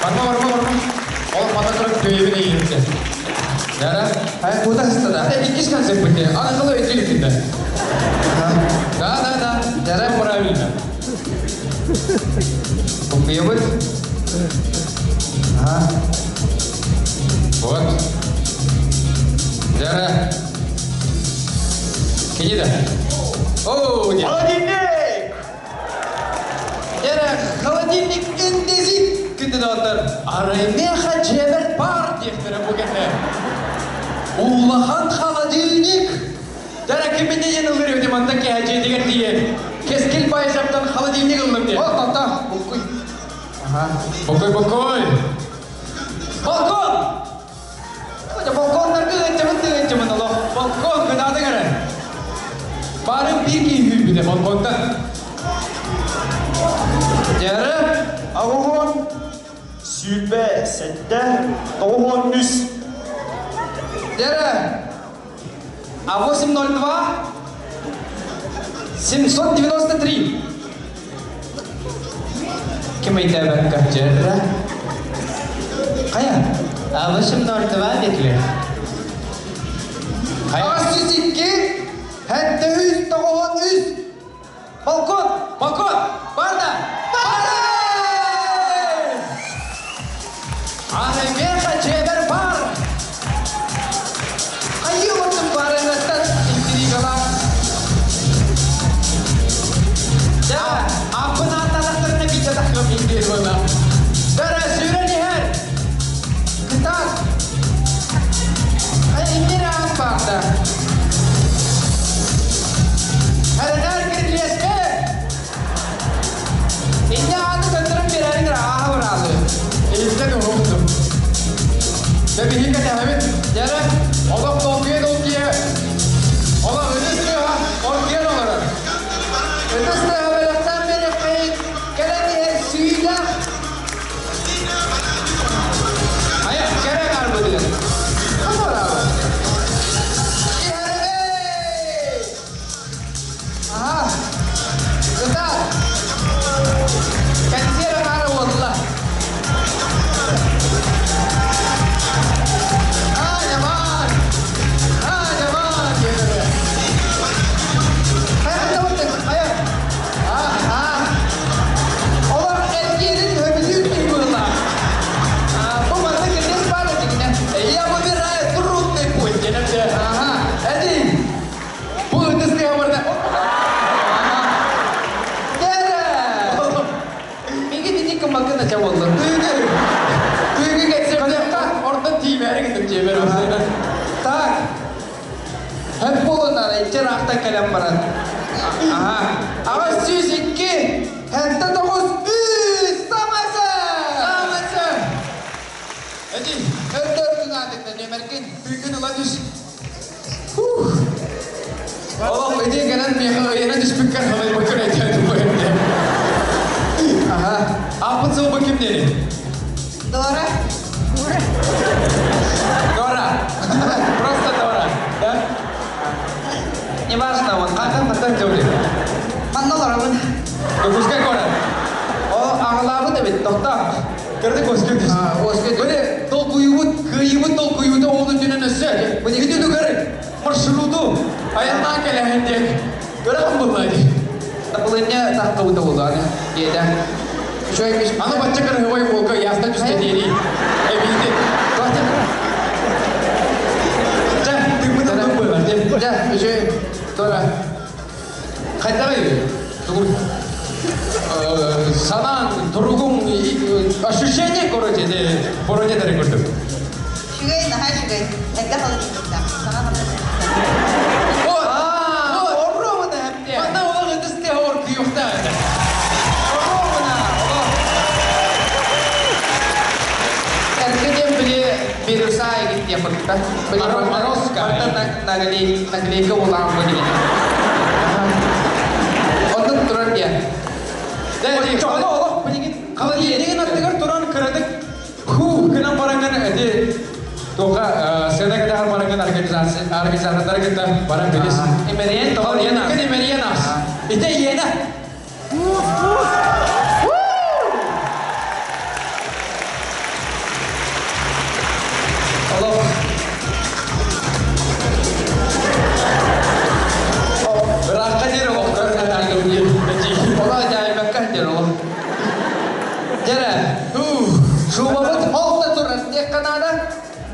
Барма, барма, барма. Ол мана туран көйөбүн эйиһирде. Дара, Ай, куда сыстада? Это иккис концерт бите. Аны кылы өйтүлүкүндө. Да, да, да. Дара правильно. Букуйбут. Ага. Вот. Дара. Кини да. О, нет. Холодильник! Дара, холодильник индезит күндү доҕоттор. Арай меха дьиэбэр баар диэхтэрэ бу кэннэ. Улахан холодильник. Дара киминне диэн ыллыр эбити манна киһи дьиэтигэр тиийэн. Кэскил Байсаптан холодильник ыллым диэн. О, тота, букуй. Ага. Бокой, бокой. Балкон! Балконнарга ыытчамын тыытчамын олох. Балкон кынаатын эрэ. Барын биир киһи үүрбүтэ балконтан. Дьэрэ. 80 27 93. Дьэрэ. А 802 793. Ким өйдөөбөккө? Дьэрэ. Хайа? А 802 диэтилэр. Хайа? 802 793. Балкон! Балкон! Бар да! Бар! Аны меха дьиэбэр баар! Айыы отун барыҥаттан интригалаах. Да, аппын ааттаатахтарына биирдэ таххым индиир буолла. Бара сүүрэн иһэр! Кытаат! Ай, иннин аат баарда. Эрэнээр кирилиэскэ! Инне ааты көннөрөн биэрээриҥ эрэ ааһа бараалы. Илтэн уһуктум. Дэ биһи кэтэһэбит. Дьэрэ, Олох долгуйа-долгуйа. Олох ытыс тыаһа оргуйан олорор. ытыс тыаһа бэлэхтээн биэриэххэйин, кэлэн иһэр сүүйдээх. Хайа, кэрэ арбытыгар. Хас бараалы? Иһэрэй! Аха, кытаат! Кэнсиэр аҥаара уолла. Ааньамаан! Ааньамаан! диэн Хайа, хата хайа. Аа, олор эргиэрин хөбүлүүр киһи быһыылаах. Бу манна кирилиэс баар этигинэ. Я выбираю трудный путь диэн этэ. Аха. Эди, бу ытыс тыаһа барда. Дэрэ! Миги дини кымакын ача боллар. Тыыгы, тыыгы кэтсэхтэххэ, ордон тиимээри гынным дьиэбэр. Так. Хөп буолунар, иччер ахта кэлэн баран. Аха. 802 79 үс самасы! Самасы! Эди, Өртөргүн аатыгна нөмергин. тыыгын ыла түс. Фух. Олох ити кэлэн миэхэ ыйана түспүккэр халайбыккын этэ тугу Аха. Аппыт сылбы ким диэни? Дора. Дора. Просто Дора. Да? Неважно, он. Хантан хантан дьоли. Манна олоробун. Дьокуускай куорат. О, аҕалаабыт эбит, тохтоо. Көрдүк өскө түс. Өскө түс. Били толкуйубут, кыайыбыт толкуйута ол үрдүнэн өссө. Ити түгэр маршруту айаннаан кэлэһин диэн. Көрөҕүн булла дии. Дабылынньа тахтыбыта буолуо диэтэ. Үчүгэй миш. Аны бачча кырыһыбай уолга яста түстэ диэри. Эбиити. Дьэ, тыыммыт ылбыт буолар дии. Дьэ, үчүгэй. Тора. Хайдаҕый? Тугу? Санаан, туругуҥ, ощущение, короче, бороня дары көрдүм. Үчүгэй, наһаа үчүгэй. Эргэ холодильниктаах. Саҥа холодильниктаах. Вот, вот. Оруобуна эптиэ. Манна олох ытыс тыаһа оргуйуохтаах этэ. Оруобуна. Эргэ диэн били вируса эгит диэн быкта. Морозко. Наклейка улаан бу диэн. Оннук турар диэн. Оччоҕуна олох билигин холодильнигин аттыгар туран кыратык хуу гынан бараҥҥын эти туохха сцена кэтэҕэр бараҥҥын организатордары кытта баран билис. Имэриэн тоҕо Холодильниккын имэриэн аас. Ити иэнэ.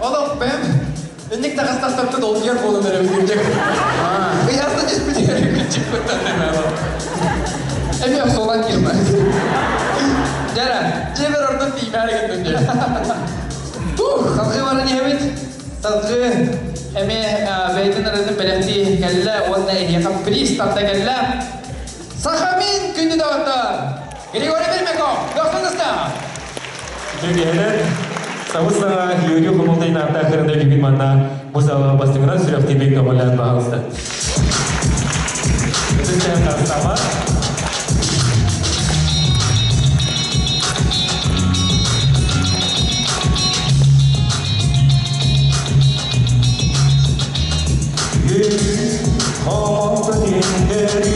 Олох бэм. Инник тахастахтарты долгуйар буолан эрэ күнчек. Ыйаста түспүтүгэр күнчек куттан Эми охсуолан кирме. Дьэрэ, дьиэбэр ордон тииймээри гынным дьэ. Тух, салгыы баран иһэбит. Салгыы эмиэ бэйэтин ырыатын бэлэхтии кэллэ уонна эһиэхэ приз тарда кэллэ. Сахамин күндү доҕоттор! Григорий Пермяков, дохсун Үтүө Сабыс саҥа үөрүү хомолтой наартаах ырына бүгүн манна бу саалаҕа бастыҥынан сүрэхтиибин көҕүлээн баһаалыста. Ытыс тэһэн харыстаама. Хомолто диэннэрүү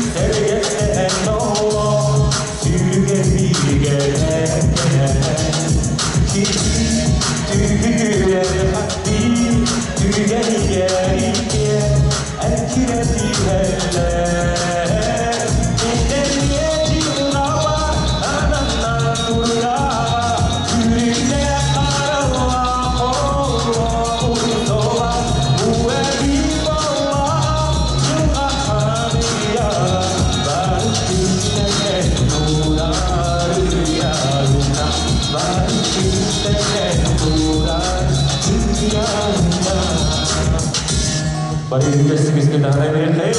сэргэстэһэн олох Бары үгэсибизге даҕана берехе.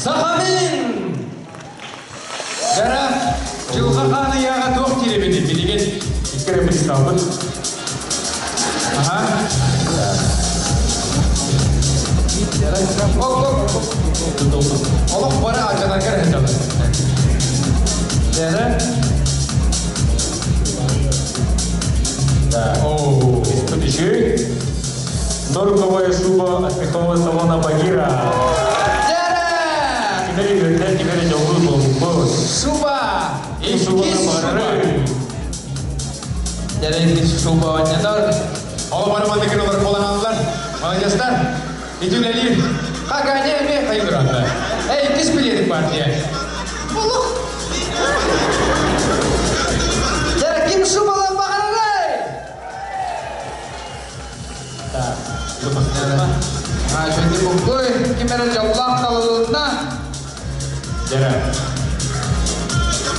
Сахамин! Дара, дьылҕа хаан ыйааҕа туох диэбитин билигин? Иккere приставбыт. Аха. Олох бары алдьанаргар сылдьаллар. Дара. Да. О. Тут еще норковая шуба от мехового салона Багира. Дара! Теперь үйрөттер, теперь жолу болбуз. Шуба! Иккис шуба! Дара иккис шуба оонньотор. Ол бары маннык олор буолан Молодецтар. Итүүлэлиир. Хаканя эмиэ хайдыранна. Эй, иккис билиэтик партия. Олох. Дара ким шубалан баҕарарай? Так. А, şimdi bu ким эрэ дьоллоох талылынна. Дьэрэ.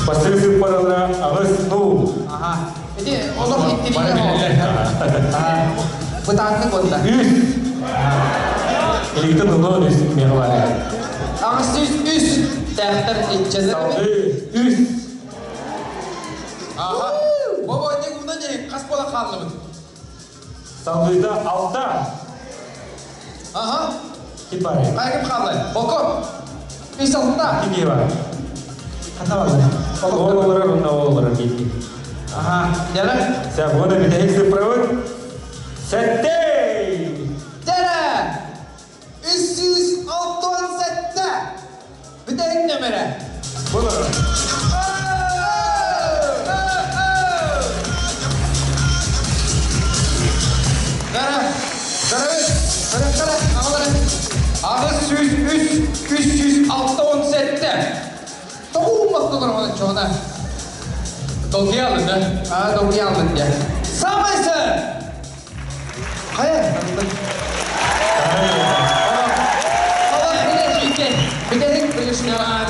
Бастакы сыыппаралара аҕыс нуул. Аха. Ити олох иттиригэ Бытааннык онда. Үс. Илиитин ылыан үс миэхэ баар. 803 Тээхтэр иччэлэр. Салгыы үс. Аха. Бобо не уна не хас буола хааллыбыт. Салгыыта алта. Аха. Ким баарый? Хайа ким хааллай? Болко. Үс алта. Ким киһи баар? Ханна барды? Ол олорор, онно ол олорор киһи. Аха. Дьэрэ. Сэ, уонна бүтэһик сыыппарабыт сэттэ! Дьэрэ. 367. Бүтэһик нөмэрэ. Бу олорор. Дара, дарабыт, дара, аҕалары. 803, 367. Тоҕу уумматтылар оны чоҕуна. Долгуйа алын да? А, долгуйа алын дьэ. Саамай сөп! Хайа? Бүтэһик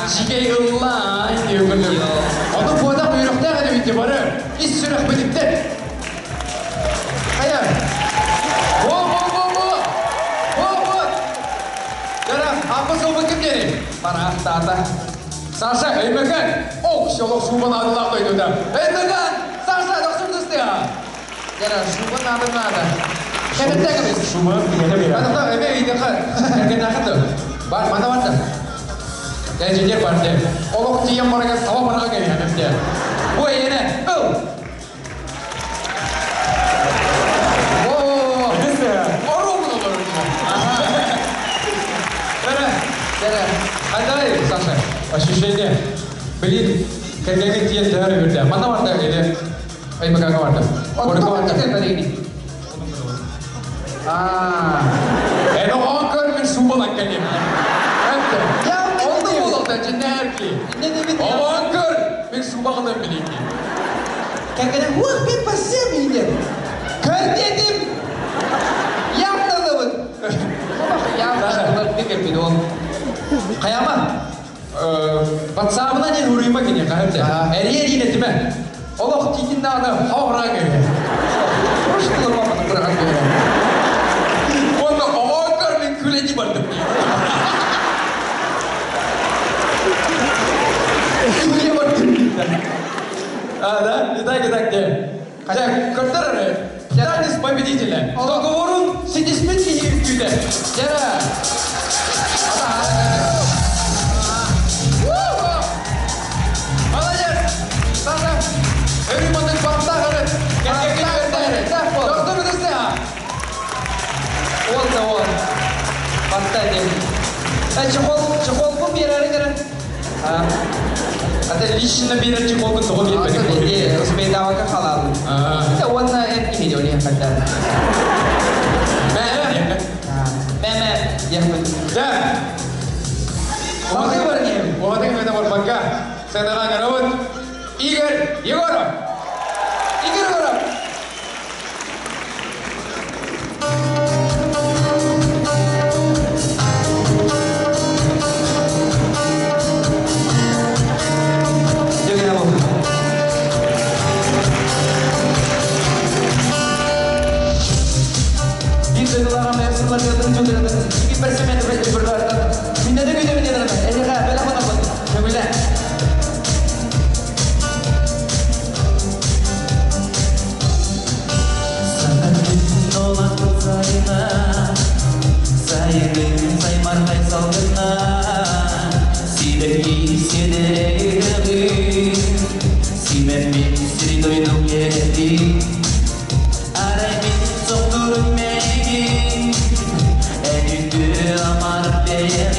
Жигей ыллаан диэбит. Ону буотах үөрөхтээх эбит бары. Ис сүрэх бүтүттэр. Хайа? Во, во, во, во! Во, во! Дара, аппа сылбын ким диэри? Бараахтаата. Саша, Өймөкөөн! Ох, шолох шубан адылаах дойдута. Өймөкөөн! Саша, дохсун тыстыа! Дара, шуба надо надо. Кэнэттээх эбит. Шума кимиэхэ биэрэ? Мана эме ыйдыха. Кэргэннээхин Бар, мана барда. Дьэ, бар дьэ. Олох тиийэн барага саба барага кэлиһэнем дьэ. Бу эйиэнэ, ыл! О, Оруобун олорор. Бэрэ, Дара. Хайдай, Саша, ощущение. Блин, кэргэҥҥин тиийэн төһөр үөрдэ. Манна барда или Өймөкөөҥҥө барда. Оттон Орко барда. кэлбэригини. Аа. Эн оҕоон көр мин шубалан кэлиэм. Эттэ. Онно буолалта дьиннээр ки. Инне дебит. Оҕоон көр мин шубаҕынан билиҥҥи. Кэргэнэ уох мен пассем иде. Көр дедим. Япталыбыт. Саша. Япталыбыт ол. Хайама. Ватсабынан ен уруйма кини хаһымта. Эрийэ эрийэ Олох тиитин даҕаны хаҕыраан кэлиэ. Прошлый маманы быраҕан кэлэр. Онно оҕоон көр мин күлэни бардым. Күлэ бардым. А, да? Итак, итак, де. Хотя, көрдөр эрэ. Танец победителя. Договорун ситиспит киһи үккүтэ. Дьэрэ. Молодец! Саша, өрүү маннык баттаах эрэ. Кэргэҥҥин үөрдэ эрэ. Доктор үтүстэ Ол да ол. Батта дем. Чехол, чехол биэрээриҥ эрэ. Ата лично биэрэр чехолгун тоҕо биэрбэтиҥ? Успейдаабакка халаалын. Уонна эр киһи диэн хатта. Мэ, Мэ, мэ, диэхпит. Дьэ. Салгыы бар киһим. Уһатыҥ мэтэ барбакка. Сыанаҕа ыҥырабыт. Игорь Егоров. Игорь Егоров. Дьөгүнэ бу. Биир дойдулааҕым сылларгытын дьулуйатын икки персемен быргартан миннеде күйдө миннеде эриха бэлэх онобут көмүлэ. Сайын саймаргай салгына сибэки сиэдэрэй симэммит сири дойдум иэрэтин арай мин соқтурум мейгин эн үтүө амар бэйэм.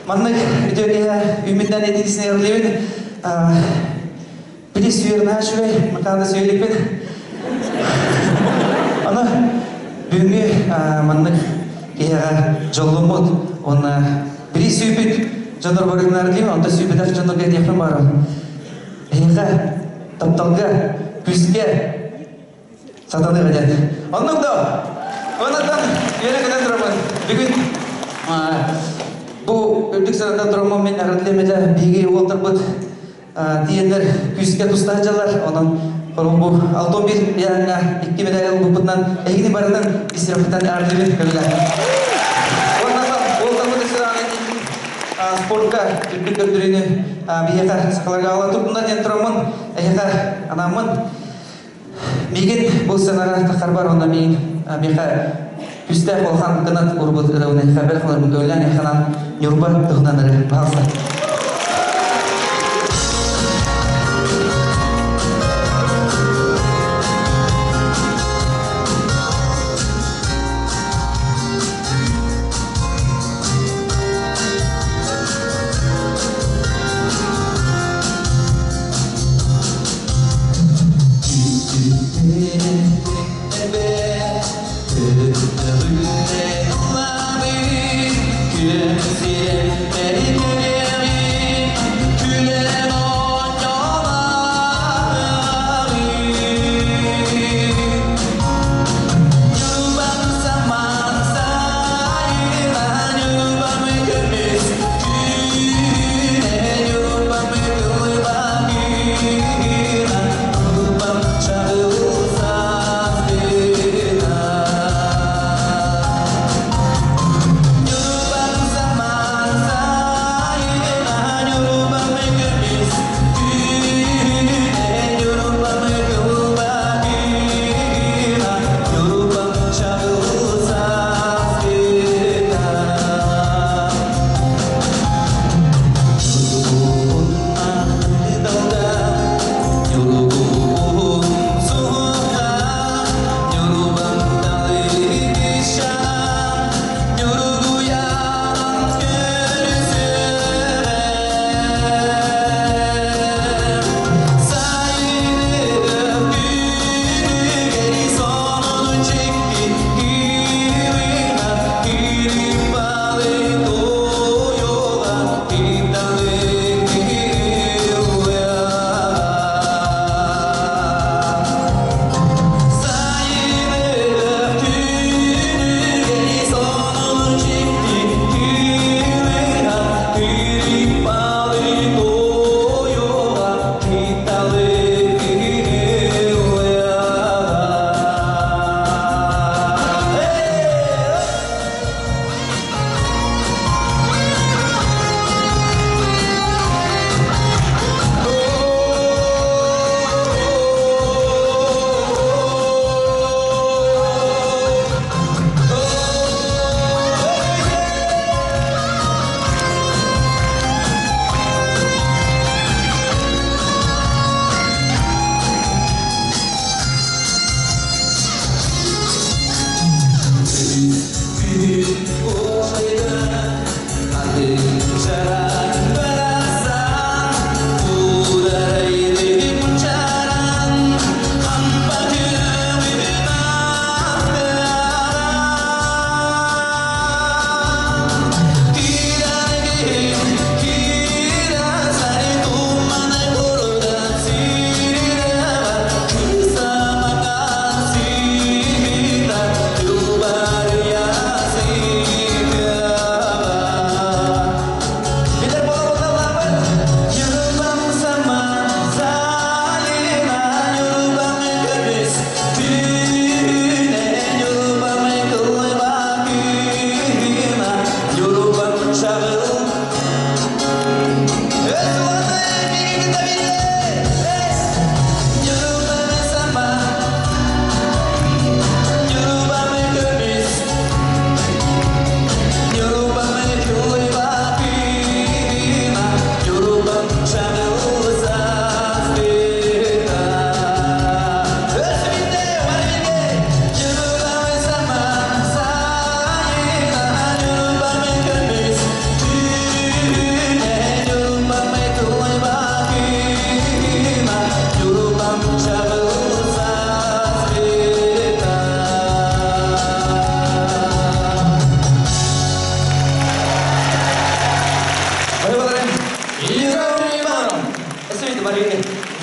Маннык үтүө киһи үүммүтүнэн ититисин эҕэрдэлиибин. Били сүйэр наһаа үчүгэй, макаанда сүйэликпин. Аны бүгүҥҥү маннык киһиэхэ дьолломмут уонна били сүйбүт дьоннор барыгынаар диим, онто сүйбэтэх дьоннорго этиэхпин баарым. Эһиэхэ тапталга, күүскэ сатаныах диэн. Оннук да Оннуктан үөрэ көтөн турабын. Бүгүн бу үрдүк сыанатан тураммын мин эҕэрдэлиэм этэ биһиги уолтарбыт тиийэннэр күүскэ туста сылдьаллар. Онон хорун бу 61 ыйааһыҥҥа икки медаль ылбыппытынан эһигини барытын ис сүрэхпиттэн эҕэрдэлиибин көмүлэ. Уонна уолтарбыт өссө даҕаны спортка үрдүк көрдөрүүнү биһиэхэ сахаларга аҕала турдунар диэн тураммын эһиэхэ анааммын Миигин бу сценаҕа тахарбар уонна миигин миэхэ күүстээх улахан кынат уурбут ырыабын эһиэхэ бэлэх ыларбын көҕүлээн эһиэхэ Ньурба туһунан ырыа пожалуйста.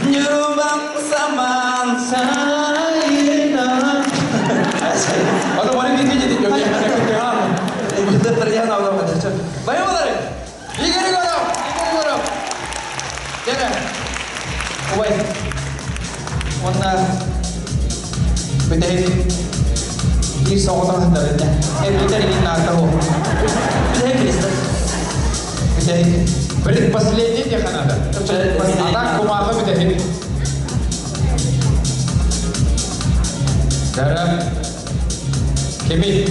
Ньурбам самаан сайына. Ото бары бити деді. Бары болары. Игорь Егоров! Игорь Егоров! Дere. Убай. Онна бүтэһик биир соҕотох сытар эргитэр игин наата хо. Бүтэһик киристер. Бүтэһик. Предпоследний диэхэ наада. Предпоследний. А так кумааҕы бүтэһик. Дара. Кими?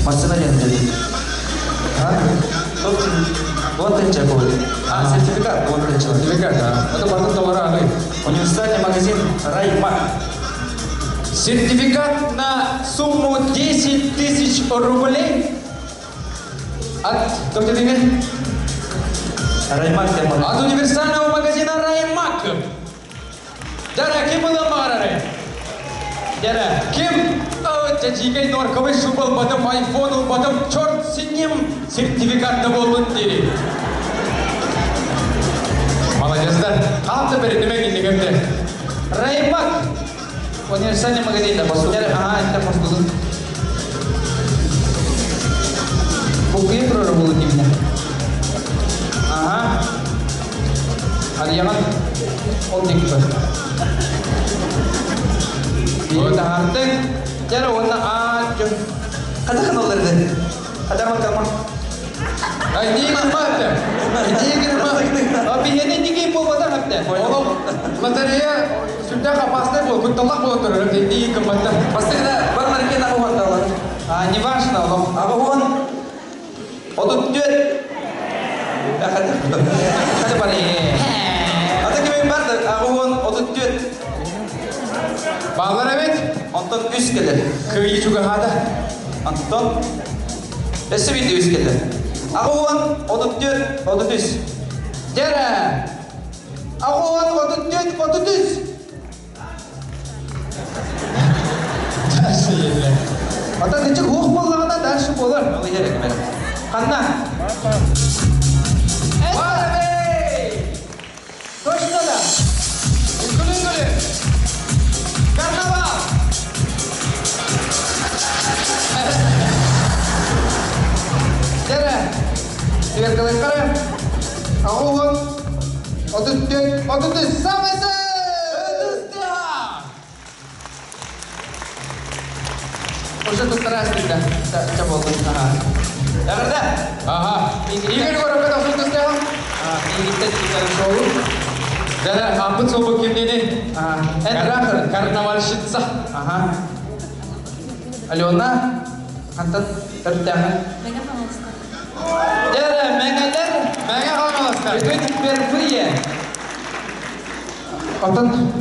Массына диэн А? Вот тынча будет. А, сертификат. Вот тынча. Сертификат, а. Это потом товара аны. Универсальный магазин Раймак. Сертификат на сумму 10 тысяч рублей от, кто тебе Раймак тема. От универсального магазина Раймак. Дара, ким было марары? Дера. Ким? Дьэ, норковый шубал, потом айфон, потом черт с ним, сертификат на болдун дири. Молодец, да? Қалты бір неме кенде Раймак. Универсальный магазин. Дера, ага, это постулун. Буквы прорвало меня. Ага. Арьяман. Ол дикпі. Биир таһаардыҥ. Дьэ, уонна аа, дьон. Хата оларды. Хата макама. Ай, не гырматы. Не гырматы. А биһиэнэ нигин буолбатах эптэ. Олох лотерея сүрдээх опасный был, кутталлах буолан турар, не гырматы. Бастыгына бар маркен ағуан А, не важно, олох. Ағуан. 34. Хата бары. Ата кимин бар ағуан 34. Баллар эбит. Онтон үс келер. Кыйы чугахада. Антон. Өссө биирдэ үс келер. Ағуан 34, 33. Дьэ. Аҕыс уон 34, 33. Дальше еле. Ата кычык хух боллаҕына дальше буолар. Ол иһэр кимер. Ханна? Бар Точно да. Үҥкүүлүү, Карнавал! Дьэ. Сверкалык Аҕыс уон 34, 33. Самый Ытыстыа! Уже тут раз да. Да, болду. Ага. Эҕэрдэ. Ага. Игорь Егоров, это ытыстыа. Игиттен шоу. Дьэ, ампыт солбу кимнени? Ага. Это Карнавальщица. Ага. Алена, хантан төрүттээххин? Мэҥэ Хаҥаластан. Дьэ, мэҥэлэр. Мэҥэ Хаҥаластар. Бүгүн впервые. Оттон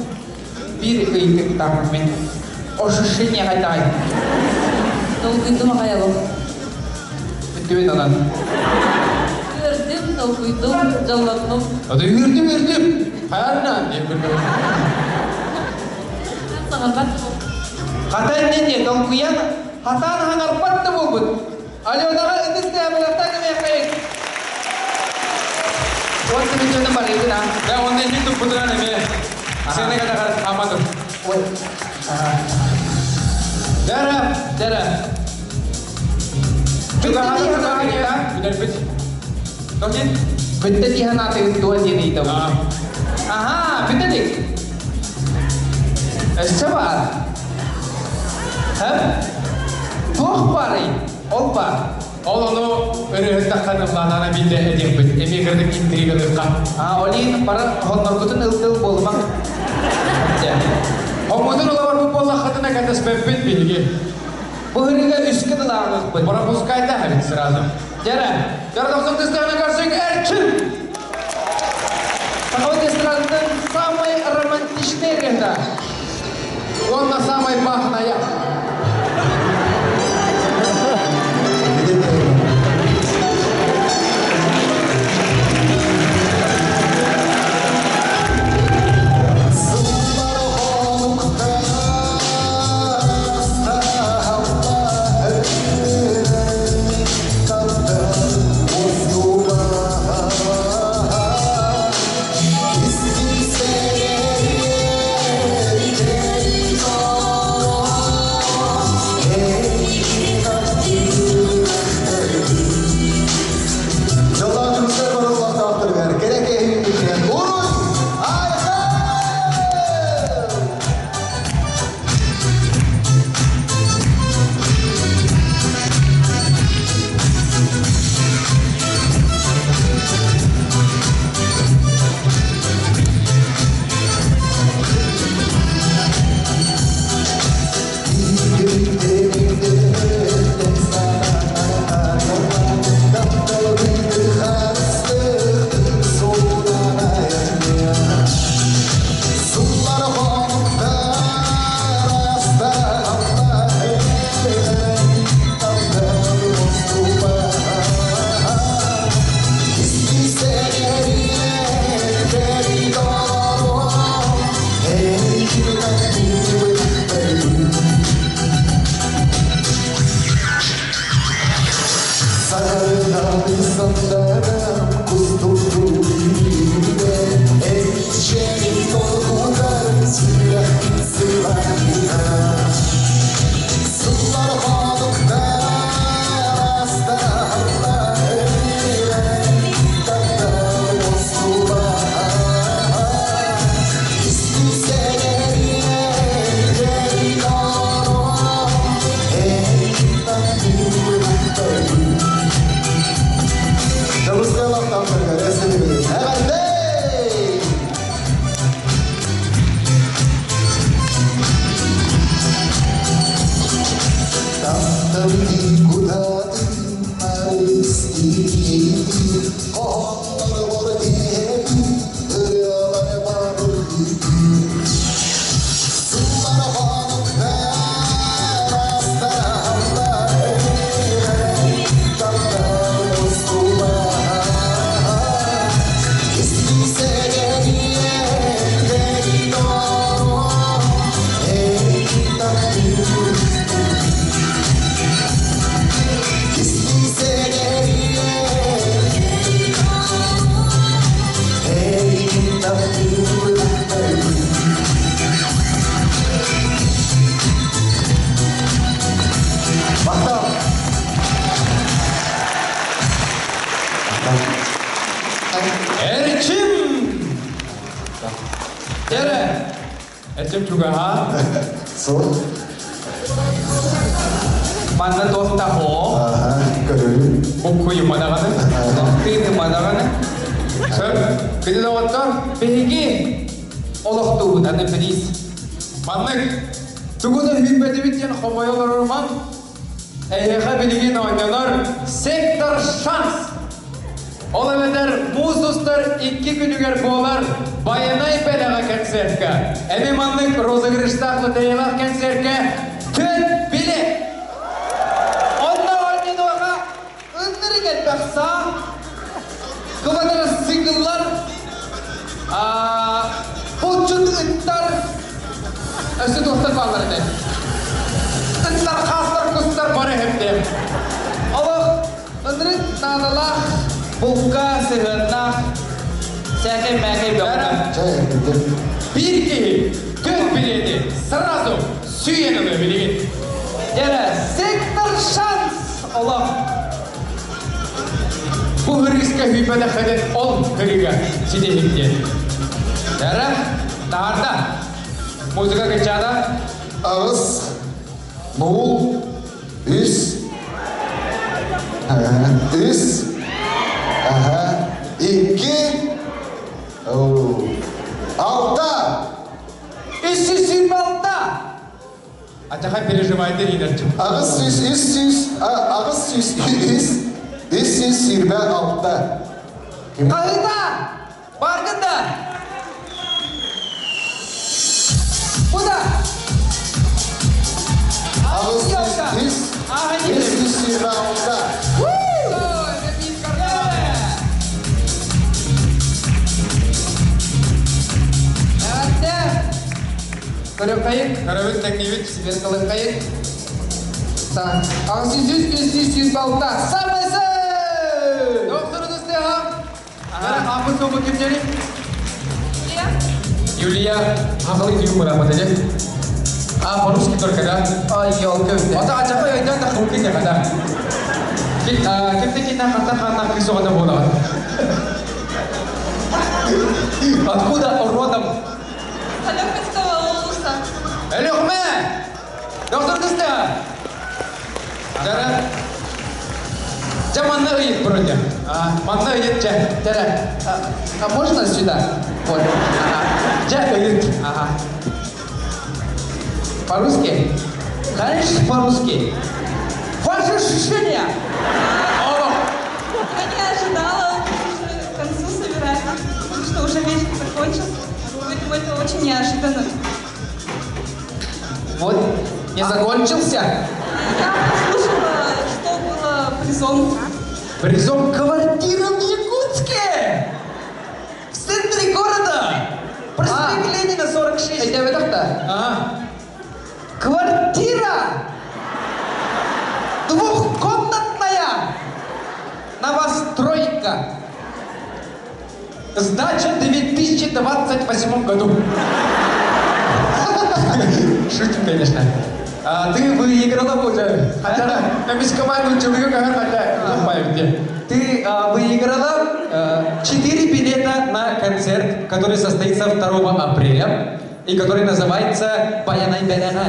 биир ыйытыктаах мин. Ощущение хайдаҕый? Долгуйдум аҕай олох. Бүттүбүт онон. Үөрдүм, долгуйдум, дьоллоннум. Ады үөрдүм, үөрдүм. Хайарна диэн көрдүм. Саҥарбат. Хата не долгуйан, хатан саҥарбат да буолбут. Аленаҕа ытыс тыаһа кэмиэххэйик. Он түмүччүнү барыгын а. Да, он не туппутунан эме. Сене кадагар амадым. Ой. Дара. Дьэ. Чугаһата Бүттэ чугаһата. Бүтэрбит. Тохин? Бүттэ дии санаатыгыт дуо диэн ыйытабын. Аха, бүттэ Өссө баар. Ха? Туох баарый? Ол баар. Ол ону ырыһыттахханы ланана билде эдиэхпит. Эми кырдык интригалыхха. А, олин бара хонноргутун ылтыл буолумаҥ. Дьэ. Хоммутун улабар бу буоллаххытына кэтэспэппит биһиги. Бу ырыга үскэ дылааҕыппыт. Пропускайте хабит сразу. Дьэ. Дьэ, ытыс тыаһынан көрсүҥ Эрчин! Сахабыт эстрадатын самый романтичный ырыаһыта. Он на самой пахная. Эрчим! Дьэрэ! Эрчим чугаһа. Сол. Манна туох да хоо. Аха, көрөбүн. Буккуйума даҕаны. Тыыныма даҕаны. Сөп. Күндү доҕоттор, Биһиги олохтуубут аны бириис. Маннык тугу да үһүйбэтибит диэн хомойо олороруман, эһиэхэ билигин оонньонор сектор шанс. Ол эбэтэр муус устар икки күнүгэр буолар Байанай бэлэҕэ концертка. Эми маннык розыгрыштаах лотереялаах концертка түөрт билет. Онно оонньонуоха ыннырык элбэх саа, квадроцикллар, булчут ыттар, өссө туохтар бааллар этэ. Ыттар, хаастар, кустар бары хепте. Олох ынырык наадалаах, булка сыһыаннаах, сээкэй-мээкэй бөҕө. Биир киһи түөрт билиэти сразу сүүйэн ылыа билигин. Дьэрэ, сектор шанс олох. Бу хырыыска хүйбэтэххинэ ол хырыыга ситиһик диэн. Дьэрэ, таарда. Музыка кыччаата. Аҕыс, нуул, үс, үс, икки, алта. 326. Ачаха переживайте Ринарчым. Аҕыс сүүс, үс сүүс, аҕыс сүүс, үс, үс сүүс сүүрбэ алта. Хаһыта! Баргын да! Бу да! Аҕыс сүүс, үс, үс сүүс сүүрбэ алта. Эҕэрдэ! Көрөккайык. Көрөбүт тэҥниибит. Сибиркалыккайык. Так, аҕыс сүүс үс, үс сүүс сүүрбэ алта. Самысы! Докторунuz Теха. Апын тобу кимнери? Юлия. Хахалы күйім бұрамады де. А, по-русски только, да? Ай, елка. Ата ачака өйден да хукин я када. Кимте кинна хата хана кысоғада болады. Откуда родом? Алёкинского улуса. Өлүөхүмэ! Доктор Кыста! Дара. Дьэ манна ыйыт вроде. Манна ыйыт дьэ. Дара, а можно сюда? Вот. Ага. Дьэ ыйыт. Ага. По-русски? Конечно, по-русски. Ваше ощущение? О! Я не ожидала, уже к концу собирать, что уже вечер закончился. Поэтому это очень неожиданно. Вот, не закончился? Я послушала, что было призом. Призом Квартира в Якутске! В центре города! Проспект Ленина, 46. Это Ага. Квартира! Двухкомнатная! Сдача в 2028 году. Шутим, конечно. А, ты выиграла уже. Хотя на команду человека, хотя Ты выиграла 4 билета на концерт, который состоится 2 апреля и который называется «Баянай Бэлэҕэ».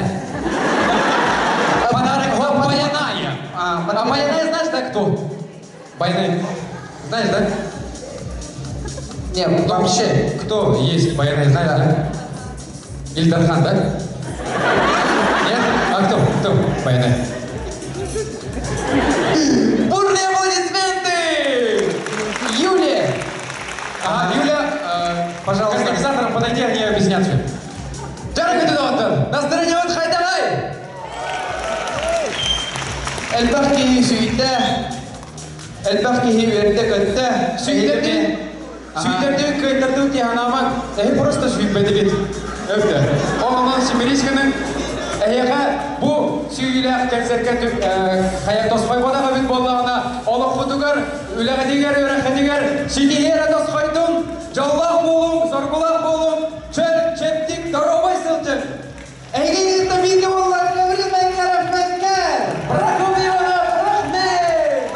Подарок от Баяная. А, а Баянай знаешь, да, кто? Баянай. Знаешь, да? Нет, ну, вообще. Кто есть Баянай, знаешь, да? Ильдархан, да? Нет? А кто? Кто Баянай? Бурные аплодисменты! Юлия! Ага, Юля, пожалуйста. К организаторам подойди, они объяснят все. Дорогой доктор, настроение вот хайдавай! Элбэх киһи сүүйдэ, элбэх киһи үөрдэ-көттө. Сүүйдэрди, сүүйдэрди, кыайтарды тиһанаамаҥ, эһи просто сүүйбэтигит. Өптө. Ол онон симирис гының, эһиэхэ бу сүүйүүлээх концертка хайа тосхойботах эбит буоллаҕына, олоххутугар, үлэҕитигэр, үөрэххитигэр ситиһиэрэ тосхойдун, дьоллоох буолуҥ, соргулаах.